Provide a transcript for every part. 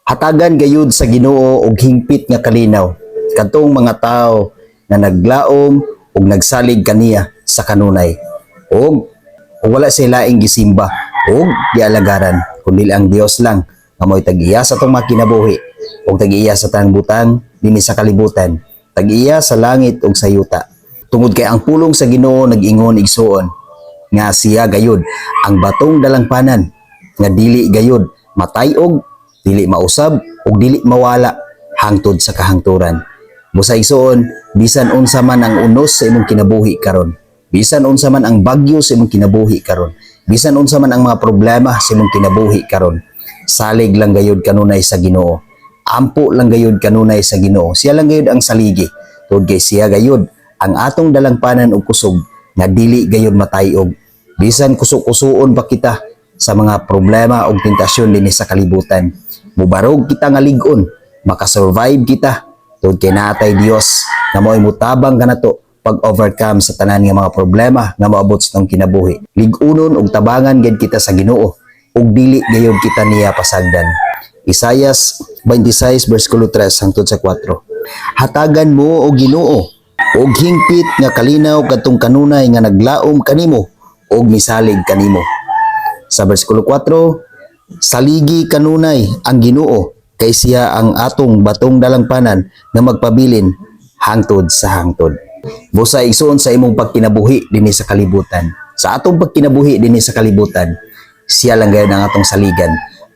Hatagan gayud sa Ginoo og hingpit nga kalinaw kadtong mga tawo nga naglaom ug nagsalig kaniya sa kanunay ug wala sila laing gisimba ug gialagaran kundi ang Dios lang nga mo'y tag-iya sa atong mga kinabuhi ug tag-iya sa tanang butang dinhi sa kalibutan, tag-iya sa langit ug sa yuta, tungod kay ang pulong sa Ginoo nag-ingon, igsuon, nga siya gayud ang batong dalangpanan nga dili gayud matayog, dili mausab ug dili mawala hangtod sa kahangturan. Busa, igsuon, bisan unsa man ang unos sa imong kinabuhi karon, bisan unsa man ang bagyo sa imong kinabuhi karon, bisan unsa man ang mga problema sa imong kinabuhi karon, salig lang gayud kanunay sa Ginoo. Ampo lang gayud kanunay sa Ginoo. Siya lang gayud ang saligi. Tungod kay siya gayud ang atong dalangpanan og kusog nga dili gayud matayog. Bisan kusok-kusuon pa kita sa mga problema ug tentasyon dinhi sa kalibutan, mubarog kita nga lig-on, makasurvive kita tungod kay naa tay Dios nga mao'y mutabang kanato pag-overcome sa tanan nga mga problema nga moabot sa atong kinabuhi. Lig-unon ug tabangan gid kita sa Ginoo ug dili gayud kita niya pasagdan. Isayas 26 verse 3 hangtod sa 4. Hatagan mo, o Ginoo, og hingpit nga kalinaw kadtong kanunay nga naglaom kanimo ug misalig kanimo. Sa versikulo 4, saligi kanunay ang Ginoo kay siya ang atong batong dalangpanan nga magpabilin hangtod sa hangtod. Busa, igsuon, sa imong pagkinabuhi dinhi sa kalibutan, sa atong pagkinabuhi dinhi sa kalibutan, siya lang gayud ang atong saligan.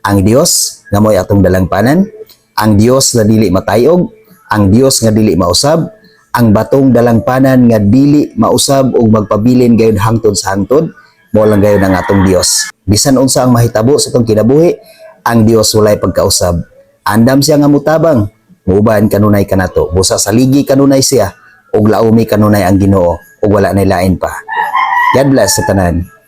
Ang Dios nga mo'y atong dalangpanan, ang Dios nga dili matayog, ang Dios nga dili mausab, ang batong dalangpanan nga dili mausab ug magpabilin gayud hangtod sa hangtod, mao lang gayud ang atong Dios. Bisan unsa ang mahitabo sa atong kinabuhi, ang Dios walay pagkausab. Andam siya nga mutabang, muuban kanunay kanato. Busa saligi kanunay siya ug laumi kanunay ang Ginoo ug wala nay lain pa. God bless sa tanan.